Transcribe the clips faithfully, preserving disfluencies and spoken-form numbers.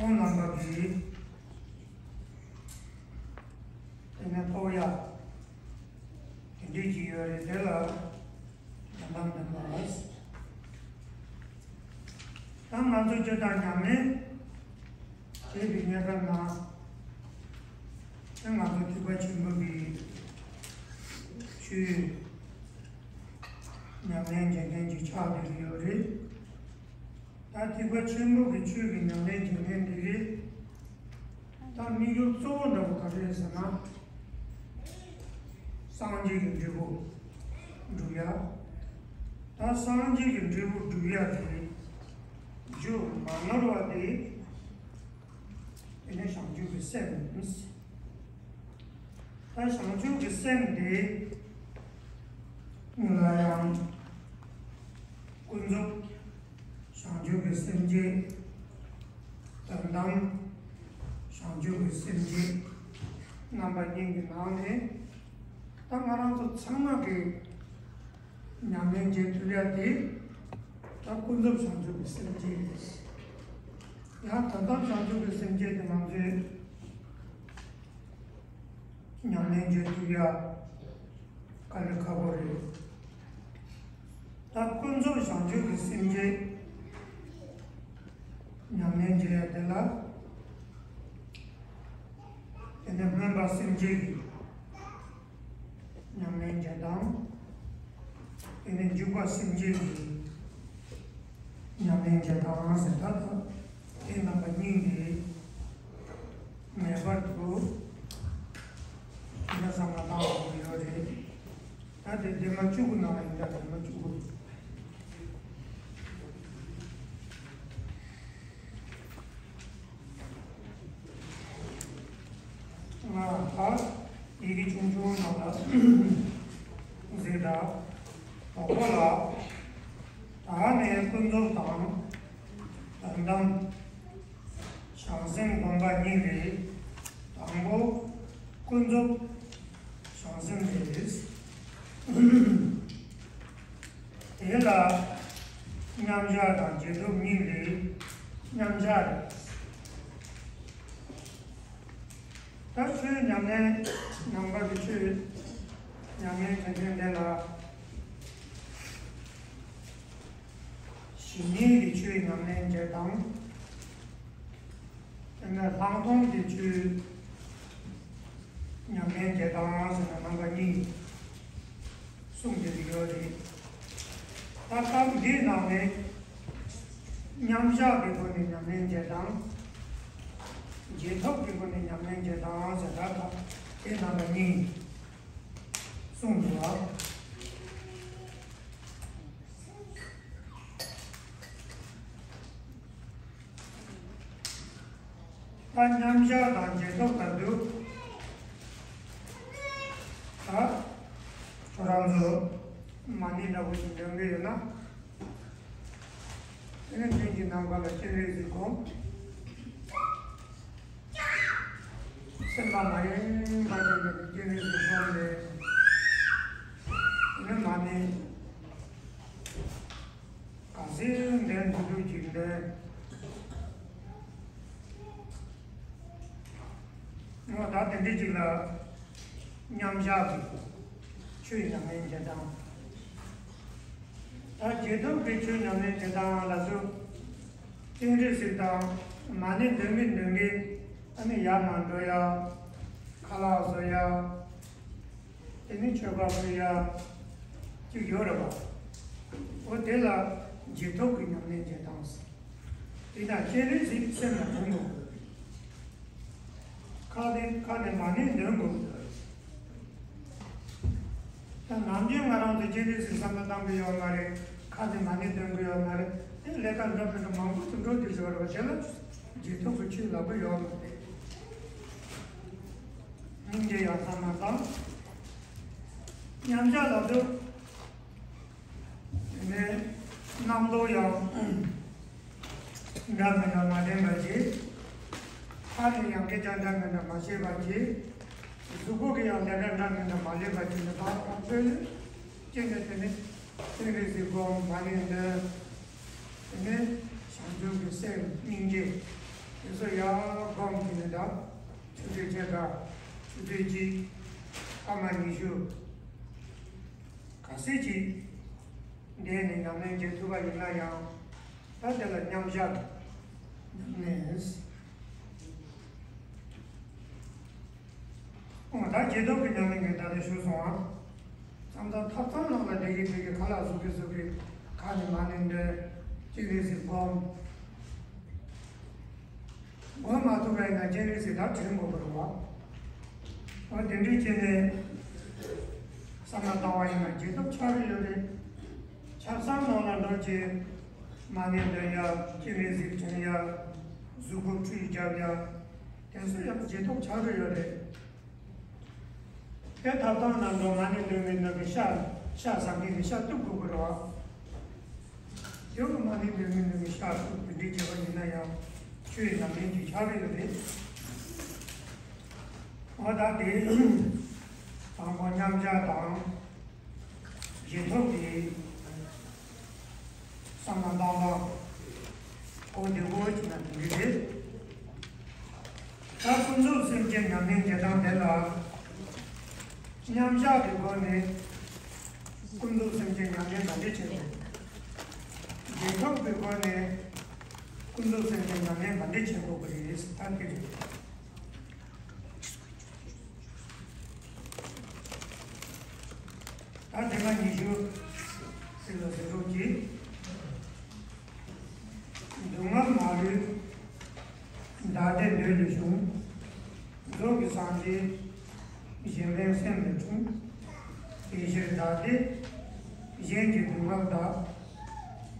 ཁོང་རྣམ་པ་གིས་དེ་ནས་ཐོག་ཡ་དེ་འདྲས་ཀྱི་ཡོད་རེད། དེ་ལ་དོ་དམ་དམ་པ། ད་ང་ཚོ་སྤྱིར་བཏང་ཉམས་ལེན་བྱེད་པའི་གནས་སྐབས་ནང་། ད་ང་ཚོ་ཐེག་པ་ཆེན་པོ་གི་ཆོས་ཉམས་ལེན་བྱེད་མཁན་གྱི་ཆགས་བསྡད་ཀྱི་ཡོད་རེད། ད་ཐེག་པ་ཆེན་པོ་གི་ཆོས་ཀྱི་ཉམས་ལེན་བྱེད་མཁན་འདི་རེད། ད་དམིགས་ཡུལ་གཙོ་བོ་འདྲ་པོ་ག་རེ་རེད་ཟེར་ན། སངས་རྒྱས་ཀྱི་འབྲས་བུ་སྒྲུབ་ཡ། ད་སངས་རྒྱས་ཀྱི་འབྲས་བུ་སྒྲུབ་ཡ་དེ་རྒྱུ་མ་ནོར་བ་དེ། དེ་ནས་བྱང་ཆུབ་ཀྱི་སེམས། ད་བྱང་ཆུབ་ཀྱི་སེམས་དེ་སྔོན་ལ་ཡང་ཀུན་རྫོབ་བྱང་ཆུབ་ཀྱི་སེམས་བསྐྱེད། དོན་དམ་བྱང་ཆུབ་ཀྱི་སེམས་བསྐྱེད། རྣམ་པ་གཉིས་ཀྱི་ནང་ནས་ད་ང་རང་ཚོ་ཚང་མ་གིས་ཉམས་ལེན་བྱེད་ཐུབ་ཡ་དེ་ད་ཀུན་རྫོབ་བྱང་ཆུབ་ཀྱི་སེམས་བསྐྱེད་རེད། ཡང་དོན་དམ་བྱང་ཆུབ་ཀྱི་སེམས་བསྐྱེད་དེ་ང་ཚོས་ཉམས་ལེན་བྱེད་ཐུབ་ཡ་དཀའ་ལས་ཁག་པོ་རེད། ད་ཀུན་རྫོབ་བྱང་ཆུབ་ཀྱི་སེམས་བསྐྱེད་ཉམས་ལེན་བྱེད་ཡ་དེ་ལ། དེ་ནས་སྨོན་པ་སེམས་བསྐྱེད་ཀྱི་ཉམས་ལེན་བྱེད་སྟངས། དེ་ནས་འཇུག་པ་སེམས་བསྐྱེད་ཀྱི་ཉམས་ལེན་བྱེད་སྟངས་ཟེར། ད་ལྟ་དེ་རྣམ་པ་གཉིས་འདི་ངེས་པར་དུ་དེ་འདྲ་བསམ་བློ་བཏང་དགོས་ཀྱི་ཡོད་རེད། ད་དེ་སྡེ་མ་བཅུ་དགུ་ནང་ཡིན་ད། སྡེ་མ་བཅུ་དགུ། ང་ད་ཡི་གེ་ཆུང་ཆུང་ནང་ལ་གཟིགས་དང་། དོགས་པ་ལ། ད་ནས་ཀུན་རྫོབ་དང་དོན་དམ། བྱང་སེམས་སྒོམ་པ་གཉིས་རེད། ད་ དང་པོ་ཀུན་རྫོབ་བྱང་སེམས་རེད། དེ་ལ་མཉམ་གཞག་དང་རྗེས་ཐོབ་གཉིས་རེད། མཉམ་གཞག་རེད། ད་ཆོས་ཉམས་ལེན་ནང་པ་གི་ཆོས་ཉམས་ལེན་བྱེད་མཁན་དེ་ལ་ཞི་གནས་ཀྱི་ཆོས་ཉམས་ལེན་བྱེད་དང་། དེ་ནས་ལྷག་མཐོང་གི་ཆོས་ཉམས་ལེན་བྱེད་དང་ཟེར་ན་རྣམ་པ་གཉིས་གསུངས་ཏེ་ཡོད་རེད། ད་སྐབས་འདིའི་ནང་ནས་མཉམ་གཞག་གི་སྒོ་ནས་ཉམས་ལེན་བྱེད་དང་། རྗེས་ཐོབ་ཀྱི་སྒོ་ནས་ཉམས་ལེན་བྱེད་དང་ཟེར་ད་ད་དེ་རྣམ་པ་གཉིས་གསུངས་འདུག་ཨ། ད་མཉམ་གཞག་དང་རྗེས་ཐོབ་བར་དུ། ད་ཁྱོད་རང་ཚོ་མ་ཎི་འདྲ་པོ་ཞིག་འདོན་གྱི་ཡོད་ན། དེ་ནས་མདུན་གྱི་ནམ་མཁའ་ལ་སྤྱན་རས་གཟིགས་བསྒོམ། སེམས་པ་མ་ཡེངས་པ་ཅན་གྱི་སྤྱན་རས་གཟིགས་བསྒོམ་ནས། དེ་ནས་མ་ཎི་ག་ཚོད་འདོན་ཐུབ་ཐུབ་ཅིག་འདོན། འོ་ད་དེ་འདྲ་ཅིག་ལ་མཉམ་གཞག་གི་ཆོས་ཉམས་ལེན་བྱེད་སྟངས། ད་རྗེས་ཐོབ་ཀྱི་ཆོས་ཉམས་ལེན་བྱེད་སྟངས་ལ་སོགས་སྤྱན་རས་གཟིགས་དང་མ་ཎི་འདོན་གྱིན་འདོན་གྱིན་ཨ་ནི་ཡར་མར་འགྲོ་ཡ། ཁ་ལག་བཟོ་ཡ། དེ་ནི་མཆོད་པ་ཕུལ་ཡ་ཅིག་ཡོད་རེད་བ། འོ་དེ་ལ་རྗེས་ཐོབ་ཀྱི་ཉམས་ལེན་བྱེད་སྟངས་ཟེར། དེ་དང་སྤྱན་རས་གཟིགས་སེམས་ལ་དྲན་དགོས། ཁ་ནས་ཁ་ནས་མ་ཎི་འདོན་དགོས། ད་ནམ་རྒྱུན་ང་རང་ཚོ་སྤྱན་རས་གཟིགས་བསམ་བློ་བཏང་གི་ཡོད་མ་རེད། ཁ་ནས་མ་ཎི་འདོན་གི་ཡོད་མ་རེད། དེ་ལས་ཀ་འདྲ་མི་འདྲ་མང་པོ་ཞིག་འགྲོ་དུས་ཡོད་རེད་བ། དེ་ལ་རྗེས་ཐོབ་ཀྱི་ཆོས་ལབ་གི་ཡོད་མ་རེད། སྙིང་རྗེ་ཡང་བསམ་བློ་བཏང་། མཉམ་གཞག་ལབ་དུས། དེ་ནས་རྣམ་རྟོག་ཡང་འདྲ་མི་འདྲ་མ་དྲན་པ་བྱེད། ཁ་ནས་ཡང་སྐད་ཆ་འདྲ་མི་འདྲ་མ་བཤད་པ་བྱེད། གཟུགས་པོ་གི་ཡང་ལས་ཀ་འདྲ་མི་འདྲ་མ་ལས་པ་བྱེད་ནས་བར་དང་ཚོད་ལས་སྐྱེས་ནས། དེ་ནས་སྤྱན་རས་གཟིགས་བསྒོམ། མ་ཎི་འདོན། དེ་ནས་བྱང་ཆུབ་ཀྱི་སེམས་སྙིང་རྗེ་དེ་ཚོ་ཡར་སྒོམ་གྱིན་ནས་འདྲ། ཆུ་ཚོད་བརྒྱད་དང་ཆུ་ཚོད་གཅིག་སྐར་མ་ཉི་ཤུ། ག་ཚོད་ཅིག་བསྡད་ནས་ཉམས་ལེན་བྱེད་ཐུབ་པ་ཡིན་ན་ཡང་། ད་དེ་ལ་མཉམ་གཞག་ཉམས་ལེན། འོ་ད་རྗེས་ཐོབ་ཀྱི་ཉམས་ལེན་ངས་ད་ལྟ་ཞུས་སོང་ཨ། མཚམས་མཚམས་ཐབ་ཚང་ནང་ལ་བསྡད་ཀྱི་བསྡད་ཀྱི་ཁ་ལག་བཟོ་གི་བཟོ་གི་ཁ་ནས་མ་ཎི་འདོན། སྤྱན་རས་གཟིགས་བསྒོམ། སྒོམ་མ་ཐུབ་པ་ཡིན་ན་སྤྱན་རས་གཟིགས་ད་དྲན་དགོས་པ་རེད་བ། འོ་དེ་འདྲའི་བྱས་ནས་བསམ་བློ་བཏང་བ་ཡིན་ན་རྗེས་ཐོབ་ཆགས་ཀྱི་ཡོད་རེད། ཆབ་གསང་ནང་ལ་འགྲོ་བྱས་མ་ཎི་འདོན་ཡ། སྤྱན་རས་གཟིགས་དྲན་ཡ། གཟུགས་པོ་ཁྲུས་རྒྱབ་ཡ། དེ་ཚོ་ཡང་རྗེས་ཐོབ་ཆགས་ཀྱི་ཡོད་རེད། དེ་ཐབ་ཚང་ནང་འགྲོ་མ་ཎི་འདོན་མཁན་ནང་གི་ཤ་ཤ་ཟ་མཁན་གྱི་ཤ་གཏུབ་དགོས་ཀྱི་རེད་བ། དེ་བོ་མ་ཎི་འདོན་མཁན་ནང་གི་ཤ་གཏུབ་དེ་འདྲའི་བྱས་པ་ཡིན་ན་ཡང་ཆོས་ཉམས་ལེན་གྱི་ཆགས་ཀྱི་ཡོད་རེད། འོ་ད་དེ་དང་པོ་མཉམ་གཞག་དང་རྗེས་ཐོབ་ཀྱི་བསམ་བློ་བཏང་སྟངས་གོ་བདེ་པོ་བྱས་ན་དེ་འདྲ་རེད། ད་ཀུན་རྫོབ་སེམས་བསྐྱེད་ཉམས་ལེན་བྱེད་སྟངས་དེ་ལ། མཉམ་གཞག་གི་སྒོ་ནས་ཀུན་རྫོབ་སེམས་བསྐྱེད་ཉམས་ལེན་ག་འདྲ་བྱེད་དགོས། རྗེས་ཐོབ་ཀྱི་སྒོ་ནས་ཀུན་རྫོབ་སེམས་བསྐྱེད་ཉམས་ལེན་ག་འདྲ་བྱེད་དགོས་ཀྱི་རེད་ཟེར་ད་དེ་རེད། ད་དེ་མ་ཉི་ཤུ་ཟེར་ལ་ཟེར་རོགས་གྱིས། སྡུག་བསྔལ་མ་ལུས་བདག་བདེ་འདོད་ལས་བྱུང་། རྫོགས་པའི་སངས་རྒྱས་གཞན་ཕན་སེམས་ལས་འཁྲུངས། དེ་ཕྱིར་བདག་བདེ་གཞན་གྱི་སྡུག་བསྔལ་དག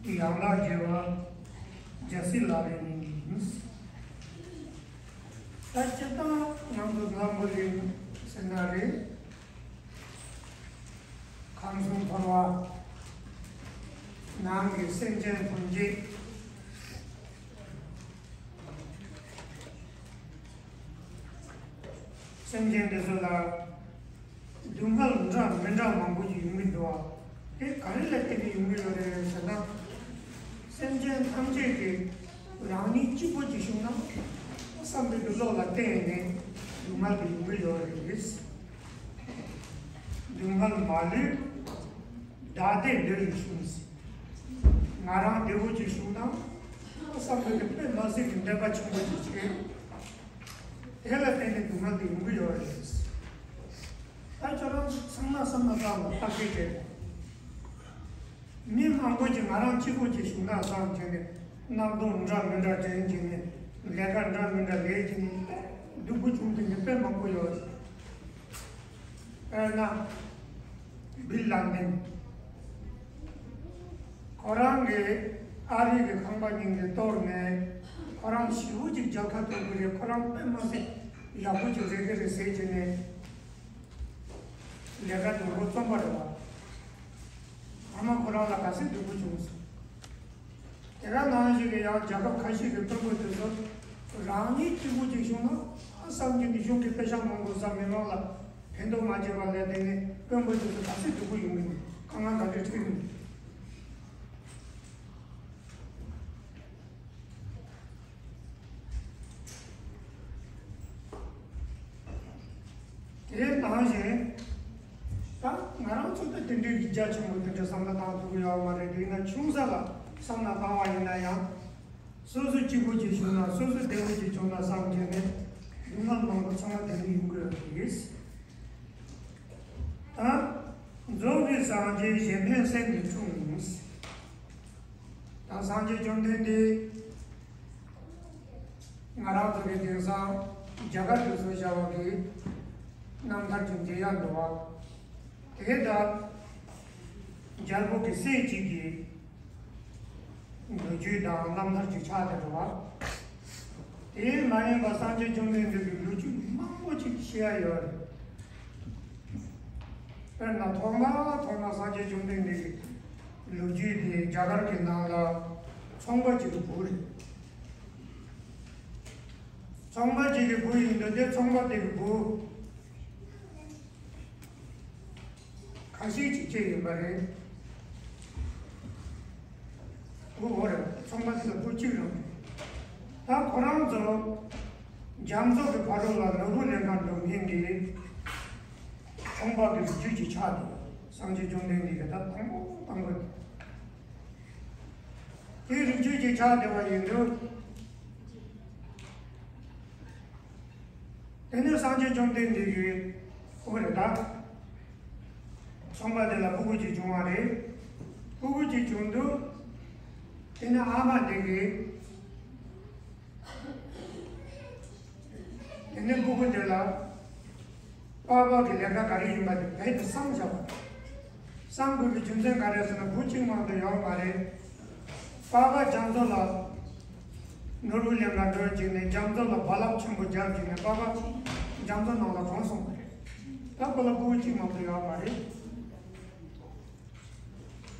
།ཡང་དག་བགྱི་བ་རྒྱལ་སྲས་བླ་མའི་སྙིང་རྗེ་ཡིན། ད་སྤྱིར་བཏང་ང་ཚོ་འཛམ་བུ་གླིང་ཟེར་ན་རེད། ཁམས་གསུམ་འཁོར་བ་ནང་གི་སེམས་ཅན་ཐམས་ཅད་ སེམས་ཅན་དེ་ཚོ་ལ་སྡུག་བསྔལ་འདྲ་མི་འདྲ་མང་པོ་ཞིག་ཡོང་གི་འདུག་བ། དེ་ག་རེ་ལ་བརྟེན་ནས་ཡོང་གི་ཡོད་རེད་ཟེར་ན། སེམས་ཅན་ཐམས་ཅད་ཀྱིས་རང་ཉིད་སྐྱིད་པོ་ཅིག་བྱུང་ན་བསམ་པའི་གི་བློ་ལ་བརྟེན་ནས་སྡུག་བསྔལ་དེ་ཡོང་གི་ཡོད་རེད། སྡུག་བསྔལ་མ་ལུས་བདག་བདེ་ལོས་ཡིན་གསུངས། ང་རང་བདེ་བོ་ཅིག་བྱུང་ན་བསམ་པའི་གི་དཔེ་མ་སྲིད་ཀྱི་འདོད་པ་ཆེན་པོ་ཅིག་བྱེད། དེ་ལ་བརྟེན་ནས་སྡུག་བསྔལ་དེ་ཡོང་གི་ཡོད་རེད། ད་ཁྱོད་རང་ཚང་མ་བསམ་བློ་བཏང་ལ་བརྟག་དཔྱད་བྱས། མི་མང་པོ་ཅིག་ང་རང་གཅིག་པོ་ཅིག་བྱུང་ན་བསམ་བྱས་ནས་རྣམ་རྟོག་འདྲ་མི་འདྲ་དྲན་བྱས་ནས་ལས་ཀ་འདྲ་མི་འདྲ་ལས་བྱས་ནས་སྡུག་པོ་བྱུང་དེ་འདྲ་དཔེ་མང་པོ་ཡོད། དཔེར་ན། བིལ་ལན་ཏན། ཁོ་རང་གིས་ཨ་རི་གི་ཁང་པ་ཉིན་གྱི་གཏོར་ནས་ཁོ་རང་ཞེ་པོ་ཅིག་རྒྱལ་ཁ་ཐོབ་གི་རེད། ཁོ་རང་དཔེ་མ་སྲིད་ཡག་པོ་ཅིག་རེད་གི་རེད་ཟེར་གྱི་ནས་ལས་ཀ་དེ་འགོ་རྩོམ་པ་རེད་བ། ཨ་མ་ཁོ་རང་ལ་ག་ཚོད་སྡུག་པོ་བྱུང་སོང་། དེ་ག་ནང་བཞིན་གྱི་ཡང་རྒྱལ་ཁབ་ཁ་ཤས་ཀྱི་དཔོན་པོ་དེ་ཚོ་རང་ཉིད་སྐྱིད་པོ་ཅིག་བྱུང་ན་ཨ་བསམ་གྱི་ནི་གཞུང་གི་པེ་ཤག་མང་པོ་བསམ་མི་མང་ལ་ཕན་ཐོགས་མ་བྱས་པ་ལས་དེ་ནི་དཔོན་པོ་དེ་ཚོ་ག་ཚོད་སྡུག་པོ་ཡོང་གི་འདུག་དཀའ་ངལ་ག་འདྲ་འཕྲད་ཀྱི་འདུག་དེ་ནང་བཞིན་ད་ང་རང་ཚོ་ད་དེ་འདྲའི་རྒྱ་ཆེན་པོ་དེ་འདྲ་བསམ་བློ་བཏང་ཐུབ་ཀྱི་ཡོད་མ་རེད། དེ་ཡིན་ན་ཆུང་ས་ལ་བསམ་བློ་བཏང་བ་ཡིན་ན་ཡང་། སོ་སོ་སྐྱིད་པོ་ཅིག་བྱུང་ན་སོ་སོ་བདེ་པོ་ཅིག་བྱུང་ན་བསམ་གྱི་ནས་སྡུག་བསྔལ་མང་པོ་ཚང་མ་དེ་ནས་ཡོང་གི་ཡོད་རེད། ད་རྫོགས་པའི་སངས་རྒྱས་གཞན་ཕན་སེམས་ཀྱིས་འཁྲུངས། ད་སངས་རྒྱས་བཅོམ་ལྡན་འདས་ང་རང་ཚོ་གི་དེང་སང་རྒྱ་གར་དུ་བཟོས་བྱ་བ་གི་རྣམ་ཐར་གྱི་མཇལ་ཡ་འདུག་བ། དེ་ལྟར་རྒྱལ་པོ་གི་སྲས་གཅིག་གི་ལོ་རྒྱུས་དང་རྣམ་ཐར་གྱི་ཆ་དེ་རེད་བ། དེ་མ་ཡིན་པ་སངས་རྒྱས་བཅོམ་ལྡན་འདས་ཀྱི་ལོ་རྒྱུས་མང་པོ་ཅིག་བཤད་ཡ་ཡོད་རེད། དཔེར་ན་ཐོག་མ་ཐོག་མ་སངས་རྒྱས་བཅོམ་ལྡན་འདས་ཀྱི་ལོ་རྒྱུས་དེ་རྒྱ་གར་གྱི་ནང་ལ་ཚོང་པ་ཅིག་གི་བུ་རེད། ཚོང་པ་ཅིག་གི་བུ་ཡིན་དུས་དེ་ཚོང་པ་དེ་གི་བུ་ཁ་ཤས་ཅིག་སྐྱེས་ཡོད་པ་རེད། བུ་འོ་རེད། ཚོང་པ་དེ་ལ་བུ་གཅིག་རང་རེད། ད་ཁོ་རང་ཚོ་རྒྱ་མཚོ་གི་ཕ་རོལ་ལ་ནོར་བུ་ལེན་གར་འགྲོ་མཁན་གྱི་ཚོང་པ་གི་རིགས་རྒྱུད་ཀྱི་ཆ་དེ་སངས་རྒྱས་བཅོམ་ལྡན་འདས་ཀྱི་ད་དང་པོ་དང་པོ་དེ། དེའི་རིགས་རྒྱུད་ཀྱི་ཆ་དེ་བ་ཡིན་དུས། དེ་ནས་སངས་རྒྱས་བཅོམ་ལྡན་འདས་ཀྱིས་ཨོ་རེད་ད། ཚོང་པ་དེ་ལ་སྤུ་གུ་གཅིག་བྱུང་བ་རེད། སྤུ་གུ་གཅིག་བྱུང་དུས། དེ་ནས་ཨ་མ་དེ་གིས། དེ་ནས་སྤུ་གུ་དེ་ལ་པགས་པ་གི་ལས་ཀ་ག་རེ་ཡིན་པ་དེ་རྦད་དེ་བསམ་བཞག་པ། བསམ་དགོས་པའི་རྒྱུ་མཚན་ག་རེ་ཟེར་ན་བུ་གཅིག་མ་གཏོགས་ཡོད་མ་རེད། པགས་པ་རྒྱ་མཚོ་ལ་ནོར་བུ་ལེན་ག་འགྲོ་བྱས་ནས་རྒྱ་མཚོ་ལ་རྦ་རླབས་ཆེན་པོ་བརྒྱབ་བྱས་ནས་པགས་པ་རྒྱ་མཚོ་ནང་ལ་གང་སོང་བ་རེད། ད་ཁོ་ལ་སྤུ་གུ་གཅིག་མ་གཏོགས་ཡོད་མ་རེད།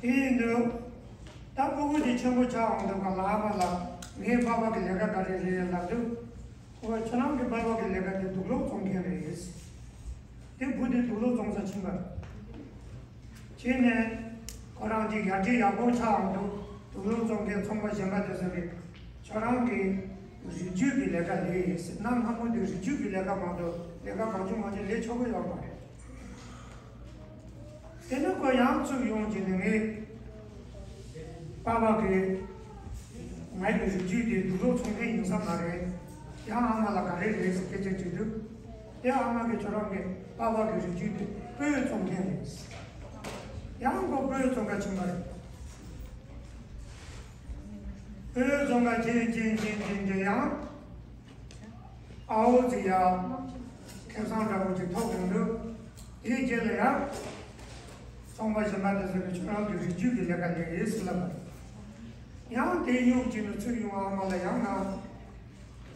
དེ་ཡིན་དུས། ད་སྤུ་གུ་དེ་ཆེན་པོ་ཆགས་འོང་དུས་ག་ལ་ཨ་མ་ལ་ངའི་པགས་པ་གི་ལས་ཀ་ག་རེ་རེད་ལབ་དུས། ཁོ་བ་ཁྱོད་རང་གི་པགས་པ་གི་ལས་ཀ་དེ་དུག་སློག་བཙོང་མཁན་རེད། དེ་བུ་དེ་དུག་སློག་བཙོང་ས་ཕྱིན་པ་རེད། བྱས་ནས་ཁོ་རང་གི་ཡར་རྒྱས་ཡག་པོ་ཆགས་འོང་དུས་དུག་སློག་བཙོང་མཁན་ཚོང་པ་གཞན་པ་དེ་ཚོ་གིས་ཁྱོད་རང་གི་རིགས་རྒྱུད་ཀྱི་ལས་ཀ་ལས་ཡིན་ཟེར། གནའ་སྔ་མོ་དེ་རིགས་རྒྱུད་ཀྱི་ལས་ཀ་མ་གཏོགས་ལས་ཀ་གང་བྱུང་མང་བྱུང་ལས་ཆོག་གི་ཡོད་མ་རེད། དེ་ནས་ཁོ་ཡང་ཚུར་ཡོང་བྱས་ནས་ངའི་པགས་པ་གི་ངའི་གི་རིགས་རྒྱུད་དེ་དུག་སློག་བཙོང་མཁན་ཡིན་ས་མ་རེད། ཡང་ཨ་མ་ལ་ག་རེ་རེད་ཟེར་སྐད་ཆ་དྲིས་དུས། དེ་ཨ་མ་གིས་ཁྱོད་རང་གི་པགས་པ་གི་རིགས་རྒྱུད་དེ་སྤོས་བཙོང་མཁན་རེད། ཡང་ཁོ་སྤོས་བཙོང་ག་ཕྱིན་པ་རེད། སྤོས་བཙོང་ག་ཕྱིན་ཕྱིན་ཕྱིན་ཕྱིན་ཏེ་ཡང་། ཨ་འོ་ཙི་ཡ། ཁེ་བཟང་འདྲ་བོ་ཅིག་ཐོབ་ཡོང་དུས། དེའི་རྗེས་ལ་ཡང་། ཚོང་པ་གཞན་པ་དེ་ཚོ་གིས་ཁྱོད་རང་གི་རིགས་རྒྱུད་ཀྱི་ལས་ཀ་ལས་ཡིན་ཟེར་ལབ་པ་རེད། ཡང་དེ་ཡོང་བྱས་ནས་ཚུར་ཡོང་ཨ་མ་ལ་ཡང་ན།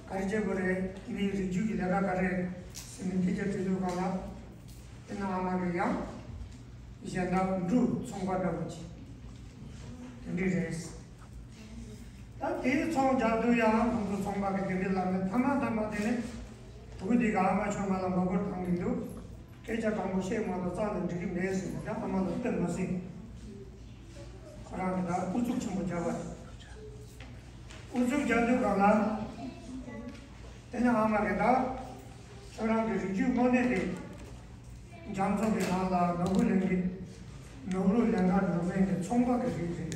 ག་རེ་བྱེད་དགོས་རེད། ངའི་རིགས་རྒྱུད་ཀྱི་ལས་ཀ་ག་རེ་རེད་ཟེར་ནས་སྐད་ཆ་དྲིས་དུས་སྒང་ལ། དེ་ན་ཨ་མ་གིས་ཡང་། གཞན་དག་འབྲུ་ཚོང་པ་འདྲ་བོ་ཅིག་དེ་འདྲ་རེད། ད་དེའི་ཚོང་རྒྱག་དུས་ཡང་ཁོང་ཚོ་ཚོང་པ་གི་དེ་འདྲའི་ལམ་ནས་ཐ་མ་ཐ་མ་དེ་ནས་ བུ་དེ་ག་ཨ་མ་ཁྱོད་ང་ལ་མགོ་སྐོར་བཏང་གི་འདུག་སྐད་ཆ་དྲང་པོ་བཤད་མ་གཏོགས་རྩ་ནས་འགྲིག་གི་མེད་ཟེར་ནས། ཨ་མ་ལ་བསྟན་མ་ཟིན། ཁོ་རང་གི་ད་ཨུ་ཚུགས་ཆེན་པོ་བརྒྱབ་པ་རེད། ཨུ་ཚུགས་རྒྱག་དུས་གང་ལ། དེ་ནས་ཨ་མ་གིས་ད་ཁྱོད་རང་གི་རིགས་རྒྱུད་དངོས་གནས་དེ། རྒྱ་མཚོ་གི་ནང་ལ་ནོར་བུ་ལེན་གྱི། ནོར་བུ་ལེན་གར་འགྲོ་མཁན་གྱི་ཚོང་པ་གི་རིགས་རེད།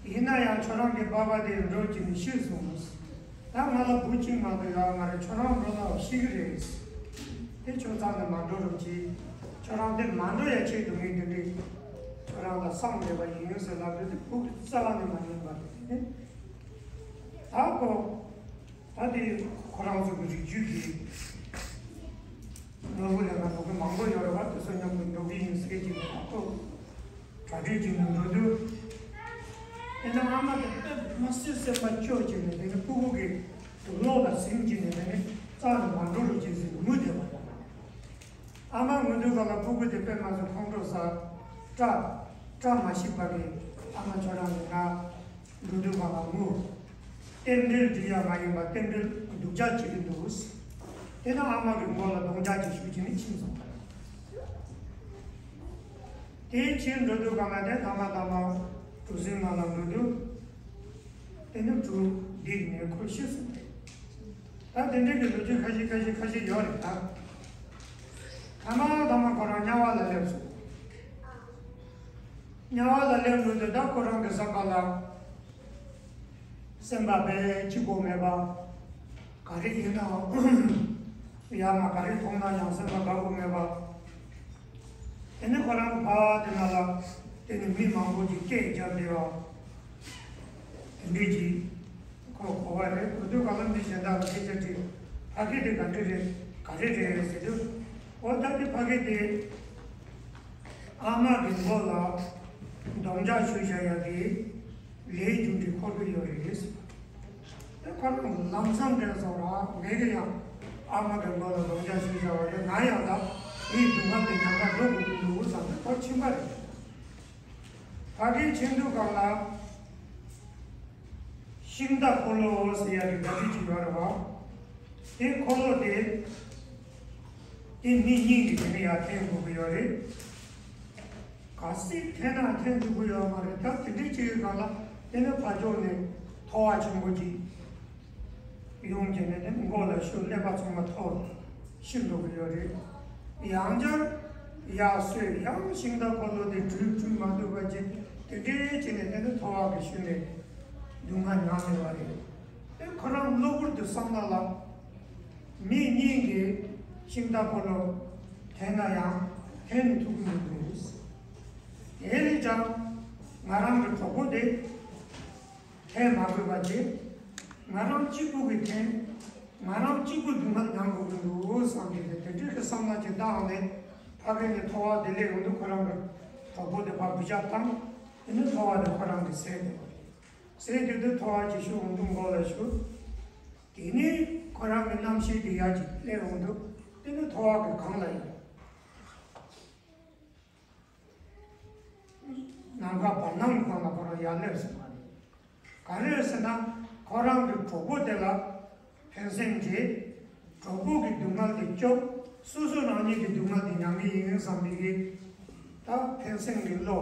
ཡིན་ན་ཡང་ཁྱོད་རང་གི་པ་ཕ་དེ་འགྲོ་གི་ནས་ཤི་སོང་། ད་ང་ལ་བུ་གཅིག་མ་གཏོགས་ཡོད་མ་རེད། ཁྱོད་རང་འགྲོ་ན་ཤི་གི་རེད། དེ་ཁྱོད་རྩ་ནས་མ་འགྲོ་རོགས་གྱིས། ཁྱོད་རང་དེ་མ་འགྲོ་ཡ་ཆེད་དུ་ངས་དེ་འདྲའི་ཁྱོད་རང་ལ་བསམ་བསྡད་པ་ཡིན་ཟེར་ལབ་དུས། དེ་བུ་གི་རྩ་བ་ནས་མ་ཉན་པ་རེད། ད་ཁོ། ད་དེ་ཁོ་རང་ཚོ་གི་རིགས་རྒྱུད་ཀྱི་ནོར་བུ་ལེན་གར་འགྲོ་མཁན་མང་པོ་ཡོད་རེད་བ། དེ་ཚོ་མཉམ་དུ་འགྲོ་གི་ཡིན་ཟེར་གྱི་ནས། ཨ་ཁོ་གྲ་སྒྲིག་བྱས་ནས་འགྲོ་དུས། དེ་ནས་ཨ་མ་དེ་དཔེ་མ་སྲིད་སེམས་པ་སྐྱོ་བྱས་ནས། དེ་ནས་སྤུ་གུ་གི་དུག་ལོག་ལ་ཟིན་བྱས་ནས། དེ་ནས་རྩ་ནས་མ་འགྲོ་རོགས་གྱིས་ཟེར་ངུ་བསྡད་པ་རེད། ཨ་མ་ངུ་དུས་ག་ལ་སྤུ་གུ་དེ་དཔེ་མ་སྲིད་ཁོང་ཁྲོ་ཟ། བཀྲ། བཀྲ་མ་ཤིས་པ་གི། ཨ་མ་ཁྱོད་རང་གིས་ང་འགྲོ་དུས་ག་ལ་ངུ། རྟེན་འབྲེལ་འགྲིག་ཡ་མ་ཡིན་པ་རྟེན་འབྲེལ་སྡུག་ཅག་བྱེད་ཀྱི་འདུག་དེ་ནས་ཨ་མ་གི་མགོ་ལ་རྡོག་རྒྱག་ཅིག་གཞུས་བྱས་ནས་ཕྱིན་སོང་། དེའི་ཕྱིར་འགྲོ་དུས་ག་ལ་དེ་ཐ་མ་ཐ་མ་གྲུ་གཟིངས་ནང་ལ་འགྲོ་དུས། དེ་ནས་གྲུ་བརྡིབས་ནས་ཁོ་ཤི་སོང་རེད། ད་དེ་འདྲའི་གི་ལོ་རྒྱུས་ཁ་ཤས་ཁ་ཤས་ཁ་ཤས་ཡོད་རེད་ད། ཐ་མ་ཐ་མ་ཁོ་རང་དམྱལ་བ་ལ་སླེབས་སོང་། དམྱལ་བ་ལ་སླེབས་འགྲོ་དུས་ད་ཁོ་རང་གི་བསམ་པ་ལ། སེམས་པ་དཔེ་སྐྱིད་པོ་མེད་པ། ག་རེ་ཡིན་ནའང་ཡ་མ་ག་རེ་མཐོང་ན་ཡང་སེམས་པ་དགའ་པོ་མེད་པ། དེ་ནས་ཁོ་རང་གི་ཕ་དེ་ན་ལ་དེ་ནས་མི་མང་པོ་ཅིག་སྐད་རྒྱབ་བསྡད་པ། དེ་འདྲས་ཀྱིས་ཁོ་གོ་བ་རེད། གོ་དུས་ག་ལ་མི་གཞན་དག་ལ་སྐད་ཆ་དྲིས། ཕ་སྐད་དེ་ག་འདྲས་རེད། ག་རེ་རེད་ཟེར་དུས། འོ་ད་དེ་ཕ་སྐད་དེ། ཨ་མ་གི་མགོ་ལ་རྡོག་རྒྱག་གཞུས་བཞག་ཡ་གི་ལས་རྒྱུ་འབྲས་འཁོར་གྱི་ཡོད་རེད། དེ་ཁོ་རང་ལམ་སང་དྲན་སོང་ར། ངས་ཀྱི་ཡང་ཨ་མ་གི་མགོ་ལ་རྡོག་རྒྱག་གཞུས་བཞག་པ་རེད། ང་ཡང་ད་དེའི་སྡུག་བསྔལ་དེ་མྱངས་ན་འགྲོ་དགོས་ཀྱི་འདུག་བསམ་སྟེ་ཁོ་ཕྱིན་པ་རེད། ཕ་གིར་ཕྱིན་དུས་སྒང་ལ་ཤིང་རྟ་འཁོར་ལོ་ཟེར་ཡ་གི་འདྲ་བརྗིད་ཅིག་ཡོད་རེད་བ། དེ་འཁོར་ལོ་དེ། དེ་མི་གཉིས་ཀྱིས་དེ་ནས་ཡར་འཐེན་དགོས་ཀྱི་ཡོད་རེད། གལ་སྲིད་འཐེན་ན་འཐེན་ཐུབ་ཀྱི་ཡོད་མ་རེད། ད་དེ་འདྲའི་ཅིག་གི་སྒང་ལ་དེ་ནས་ཕར་ཕྱོགས་ནས་ཐོ་བ་ཆེན་པོ་ཅིག་ཡོང་བྱས་ནས། དེ་མགོ་ལ་གཞུས། ཀླད་པ་ཚང་མ་འཐོར། ཤི་འགྲོ་གི་ཡོད་རེད། ཡང་བསྐྱར་ཡར་གསོས། ཡང་ཤིང་རྟ་འཁོར་ལོ་དེ་བྲུས་བྲུས་མ་ཐུབ་པ་བྱས། དེ་འདྲའི་བྱས་ནས་དེ་ནས་ཐོ་བ་གི་གཞུས་ནས་སྡུག་བསྔལ་མྱངས་ཡོད་རེད། དེ་ཁོ་རང་གློ་བུར་དུ་བསམ་བློ་ལ། མི་གཉིས་ཀྱིས་ཤིང་རྟ་འཁོར་ལོ་འཐེན་ན་ཡང་འཐེན་ཐུབ་ཀྱི་མི་འདུག་དེ་ལས་ཀྱང་ང་རང་གི་གྲོགས་པོ་དེ་འཐེན་མ་དགོས་པ་བྱས། ང་རང་གཅིག་པུ་གིས་འཐེན། ང་རང་གཅིག་པུ་སྡུག་བསྔལ་མྱང་དགོས་ཀྱི་འདུག་བསམ་གྱི་རེད། དེ་འདྲའི་གི་བསམ་བློ་ཅིག་བཏང་ནས། ཕ་གི་ནས་ཐོ་བ་དེ་སླེབས་ཡོང་དུས་ཁོ་རང་གི་གྲོགས་པོ་དེ་ཕར་འབུད་རྒྱག་བཏང་། དེ་ནས་ཐོ་བ་དེ་ཁོ་རང་གིས་ཟས་བསྡད་པ་རེད། ཟས་བསྡད་དུས་ཐོ་བ་ཅིག་གཞུས་འོང་དུས་མགོ་ལ་གཞུས། དེ་ནས་ཁོ་རང་གི་རྣམ་ཤེས་དེ་ཡར་ཅིག་སླེབས་འོང་དུས། དེ་ནས་ཐོ་བ་གི་སྒང་ལ་ཡོད། ནམ་མཁའ་བར་སྣང་གི་སྒང་ལ་ཁོ་རང་ཡར་སླེབས་སོང་བ་རེད། ག་རེ་རེད་ཟེར་ན། ཁོ་རང་གི་གྲོགས་པོ་དེ་ལ་ཕན་སེམས་བྱས། གྲོགས་པོ་གི་སྡུག་བསྔལ་དེ་སྐྱོབ། སོ་སོ་རང་ཉིད་ཀྱི་སྡུག་བསྔལ་དེ་མྱང་གི་ཡིན་བསམ་པའི་གི། ད་ཕན་སེམས་ཀྱི་བློ་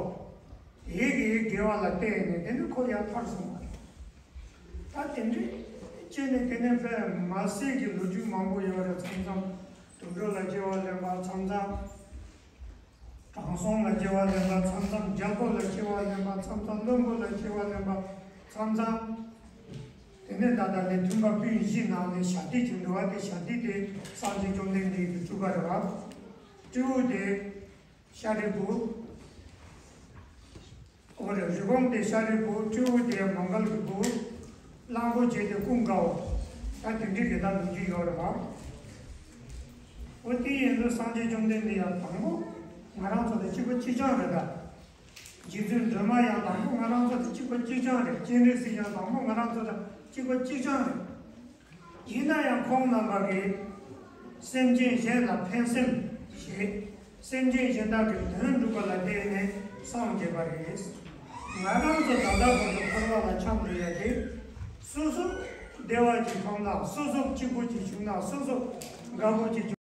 དེ་གིས་དགེ་བ་ལ་བརྟེན་ནས། དེ་ནས་ཁོ་ཡར་ཐར་སོང་བ་རེད། ད་དེ་འདྲའི་བྱས་ནས་དེ་ནས་དཔེ་མ་སྲིད་ཀྱི་ལོ་རྒྱུས་མང་པོ་ཡོད་རེད། མཚམས་མཚམས་དུད་འགྲོ་ལ་སྐྱེ་བ་ལེན་པ། མཚམས་མཚམས་དྲང་སྲོང་ལ་སྐྱེ་བ་ལེན་པ། མཚམས་མཚམས་རྒྱལ་པོ་ལ་སྐྱེ་བ་ལེན་པ། མཚམས་མཚམས་བློན་པོ་ལ་སྐྱེ་བ་ལེན་པ། མཚམས་མཚམས། དེ་ནས་ད་ལྟ་ནས་མཐུན་པ་སྤུན་བཞིའི་ནང་ནས་ཞབས་ཏིག་ཅིག་འདུག་བ། དེ་ཞབས་ཏིག་དེ་སངས་རྒྱས་བཅོམ་ལྡན་འདས་ཀྱི་སྤྲུལ་པ་རེད་བ། སྤྲེའུ་དེ་ཤཱ་རིའི་བུ། འོ་རེད། རི་བོང་དེ་ཤཱ་རིའི་བུ། སྤྲེའུ་དེ་མོའུ་འགལ་གྱི་བུ། གླང་པོ་ཆེ་དེ་ཀུན་དགའ་བོ། ད་དེ་འདྲའི་གི་ད་ལོ་རྒྱུས་ཡོད་རེད་བ། འོ་དེ་ཡིན་དུས་སངས་རྒྱས་བཅོམ་ལྡན་འདས་ཡང་དང་པོ་ང་རང་ཚོ་དང་གཅིག་པ་གཅིག་རྐྱང་རེད་ད། རྗེ་བཙུན་སྒྲོལ་མ་ཡང་དང་པོ་ང་རང་ཚོ་དང་གཅིག་པ་གཅིག་རྐྱང་རེད། སྤྱན་རས་གཟིགས་ཡང་དང་པོ་ང་རང་ཚོ་དང་གཅིག་པ་གཅིག་རྐྱང་རེད། ཡིན་ན་ཡང་ཁོང་རྣམ་པ་གིས་སེམས་ཅན་གཞན་ལ་ཕན་སེམས་བྱེད། སེམས་ཅན་གཞན་དག་གི་དོན་སྒྲུབ་པ་ལ་བརྟེན་ནས་སངས་རྒྱས་པ་རེད། ང་རང་ཚོ་ད་ལྟ་བར་དུ་འཁོར་བ་ལ་འཁྱམས་བསྡད་ཡ་དེ། སོ་སོ་ བདེ་བ་ཅིག་བྱུང་ན་སོ་སོ་གཅིག་པུ་ཅིག་བྱུང་ན་སོ་སོ་དགའ་པོ་ཅིག